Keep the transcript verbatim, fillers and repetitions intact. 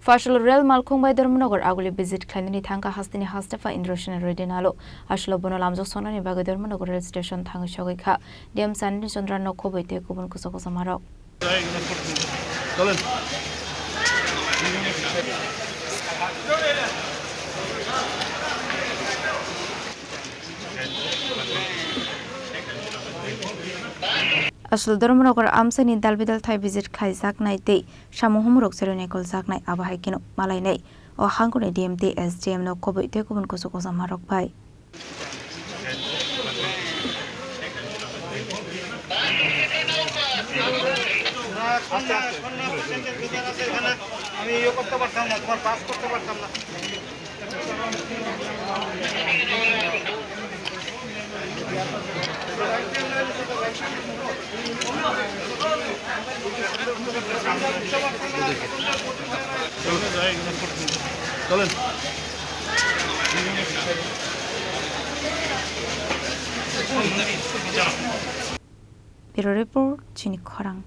Phasalo rel malkhung bai Dharmanagar aguli visit khlainani thangkha hasteni hastepha Indrasen Reddy Nalu. Aswlo bono lamjak songnani bagwi Dharmanagar rel station thangwi sogwi kha. D M Sanil Chandra nok khobwi tei kubun kusa kusamarok. Aswlo Dharmanagar amchaini dalbidal thai visit khaijaknai tei samung humrok cherwi naikoljaknai, abo hai kheno malainai o hangkoni D M tei S D M no khobwi tei kubun kusa kusamarok bai. আমি ইয়ে করতে পারতাম না, তোমার পাস করতে পারতাম না। চলেন। Bureau Report, Chini Khorang.